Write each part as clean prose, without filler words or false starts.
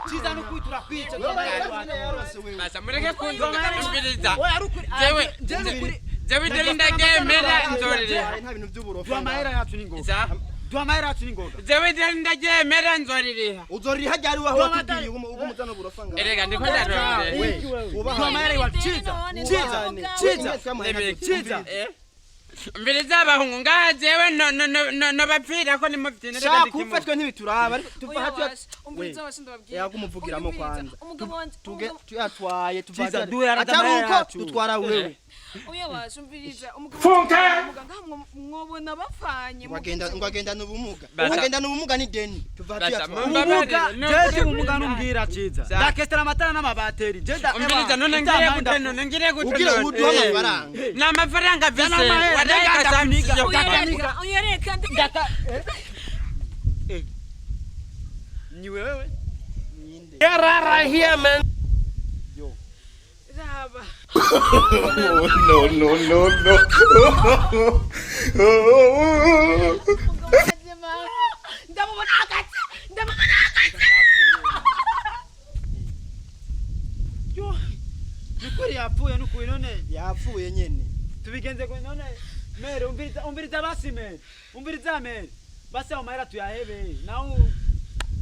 Ciza nukuri turakwica. Basa mureke kunduka umviriza. Oya, arukuri. Jewe Je nukuri. Jewe ideni ndaryemera nzoririha. Nta bintu by'uburofa. Duha amahera yacu n'ingoga. Sa? Duha amahera yacu n'ingoga. Jewe ideni ndaryemera nzoririha. Uzoririha ryari waho watubwiye ugumuzana uburofa ngaho? Erega ndiko ndarondera. Duha amahera iwacu. Ciza, Ciza, Ciza, Ciza. Eh? Umviriza abahungu ngaha jewe no no no no nobapfira ko nimufite. Shaka upfa, twe ntibituraba, ariko tuva Oya hatu. washa, umviriza washa, ndababwira. Yakumuvugiramo Umviriza, kwanza. umugabo wanje Tuge tuyatwaye tuva. Ciza, duhe arata atari amahera uko yacu. dutwara wewe. Oya washa, umviriza, umugabo Funka! wanje muganga mwobona bapfanye. Ngo agenda n'ubumuga. Basa. Agenda n'ubumuga ni deni tuva Basa, tuyatwaye. Ubumuga. Mumbabarire. Jeje ubumuga numbwira, Ciza. Sa. Ndakesitara amatara n'amabateri je nda. Umviriza, none ngire gute? None ngire gute? Ugira None? uduha amafaranga. Ni amafaranga Zana vise amahera, wadaye reka kasamsiyo. ndakuniga. Oya reka, oya reka. Ndaka ni wewe. Ninde? Raba. No, no, no, no. Umugabo wanje mama, ndamubona hagati, ndamubona hagati. Yo, nukuri yapfuye, nukuri none. Yapfuye nyene. Tubigenze ko none mere? Umviriza, umviriza basi mere, umviriza mere, basi ayo mahera tuyahebe, nawe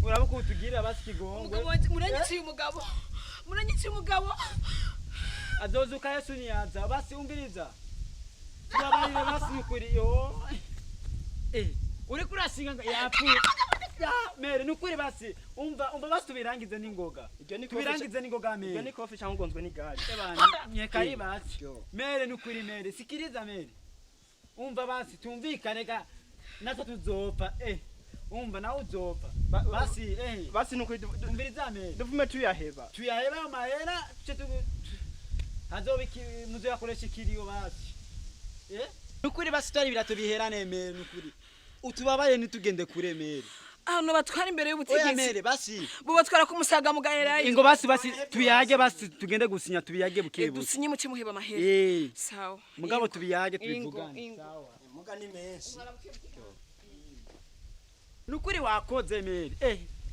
uraba ukuntu tugirira basi ikigongwe. Umugabo wanje, muranyiciye umugabo, muranyiciye umugabo. Azozuka Yesu niyaza. Basi umviriza, tubabarire basi, nukuri. Yo, uriko urashinga ngo yapfuye. Ya, mere, nukuri basi umva, umva basi, tubirangize n'ingoga. Ibyo ni kofi. Tubirangize n'ingoga. Ibyo Mere. ni kofi cyangwa ugonzwe n'igare. Ebana, nyekayi basi. Yo. Mere, nukuri mere, sikiriza mere, umva basi tumvikane ka natwe tuzopfa, umva nawe uzopfa basi. Basi nukuri Umviriza mere. Duvume tuyaheba. Tuyaheba ayo mahera, tuce hazoba muzoyakoresha ikiriyo basi. Nukuri basi twari ibirato biherane mere, nukuri utubabaye ntitugende kure mere. Ahantu batwara imbere Oya. y'ubutegetsi. Mere basi. Bubatwara ku Musaga mugaherayo. Ingo basi, basi tuyage basi, tugende gusinya, tubiyage buke buke. Dusinye muce muheba amahera. Sawa. Mugabo Ingo. tubiyage. Ingo, Tubivugane. ingo. Sawa. Muga ni menshi. Nukuri wakoze mere,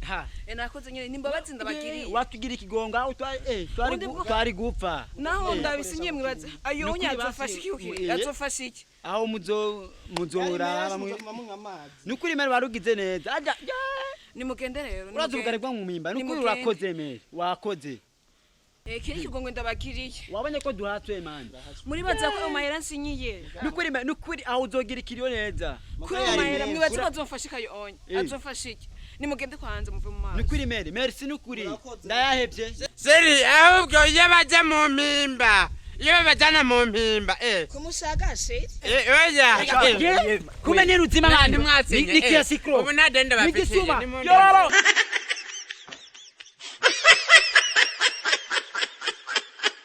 ha. Nakoze nyine, nimbabazi ndabagiriye. Watugira ikigonga aho twari twari Ubundi twari gupfa. Naho ndabisinyiye mwibaza ayo Nukuri unya basi, azofasha iki uki? Azofasha iki? Aho muzo muzoraba mwe. Munywa amazi. Nukuri mere warugize neza aja ya. Nimugende rero. Urazi Nimugende. ubugari bwo mu mpimba, nukuri. Nimugende. Urakoze mere, wakoze. Kiri ikigongwe ndabagiriye. Wabonye ko duhatwe mani. Muribaza ko ayo mahera nsinyiye Nukuri mere, nukuri aho uzogira ikiriyo neza. Kuri ayo mahera mwibaza ko azofasha iki ayo onya? Eh. Azofasha iki? Nimugende kwanza muve mu mazi. Nukuri mere, merci, nukuri. Urakoze. Ndayahevye. Seri ahubwo iyo baja mu mpimba, iyo babajana mu mpimba. Kumusaga shit. Oya. Kumbe ni ruzima mani. Ntimwasinye. Ni kiasi kro. Ubu nta deni ndabafitiye. Ni gisuma. Nimundeke. Yororo.